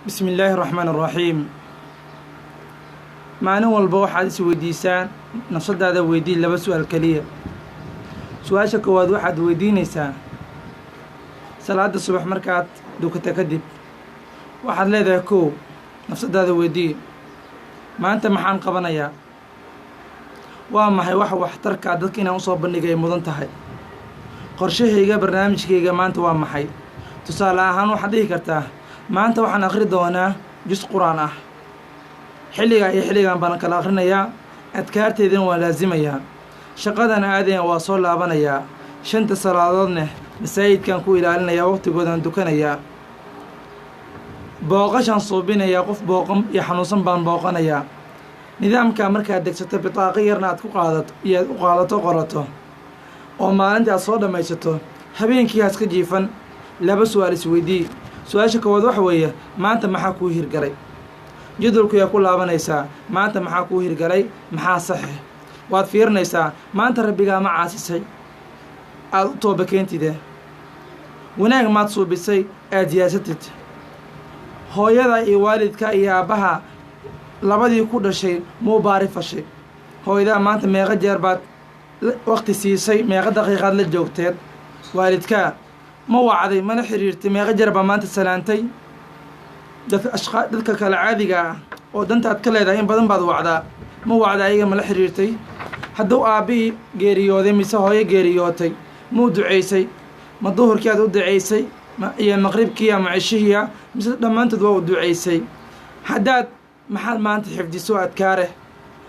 Bismi illaahi raxmaan araxiim. Maalin walba waxaad is weydiisaa, nafsadaada weydii laba su-aal keliya. Su-aasha koowaad waxaad weydiinaysaa salaada subax markaad dukata kadib, waxaad leedahay: kow, nafsadaada weydii, maanta maxaan qabanayaa? Waa maxay wax waxtarkaa dadka inaan usoo bandhigay mudan tahay? Qorshahayga, barnaamijkayga maanta waa maxay? Tusaale ahaan, waxaad dhihi kartaa: maanta waxaan akhri doonaa jus qur-aan ah, xilligaa iyo xilligan baan kala akhrinayaa, adkaarteydana waan laasimayaa, shaqadan aadaya, waa soo laabanayaa, shanta salaadoodneh masaajidkan ku ilaalinayaa, waqtigoodaan dukanayaa, booqashaan suubinayaa, qof booqan iyo xanuunsan baan booqanayaa. Nidaamkaa markaad degsato, bitaaqo yarna aad ku qaadato iyo aad u qaadato, qorato oo maalintii aad soo dhammaysato, habeenkii haska jiifan, laba su-aal isweydii. Su-aasha koowaad waxa weeye: maanta maxaa kuu hirgalay? Jadwalku yaa ku laabanaysaa. Maanta maxaa kuu hirgalay? Maxaa saxe? Waad fiirinaysaa. Maanta rabbigaa ma caasisay? Aada u tooba keentide. Wanaag maad suubisay? Aad diyaasatid. Hooyada iyo waalidka iyo aabbaha labadii ku dhashay muu baari fashay? Hooyadaa maanta meeqa jeer baad waqti siisay? Meeqa daqiiqaad la joogteed? Waalidkaa ma wacday? Mana xiriirtay? Meeqa jeer baa maanta salaantay? Dadka ashqaa, dadka kale caadiga ah oo dantaad ka leedahay in badan baad wacdaa. Ma wacda ayaga? Mala xiriirtay? Hadduu aabbihii geeriyooday mise hooyo geeriyootay, muu duceysay? Ma duhurkii aad u duceysay iyo maqribkii ama ceshihiia, mise dhammaantood waa u duceysay? Haddaad maxaad maanta xifdiso adkaare?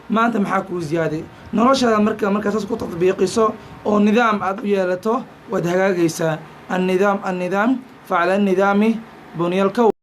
Maanta maxaa kuu ziyaaday noloshaada? Marka markaa saas ku tadbiiqiso oo nidaam aad u yeelato, waad hagaagaysaa. Annidaam, annidaam, facala nidaami bunyal kow.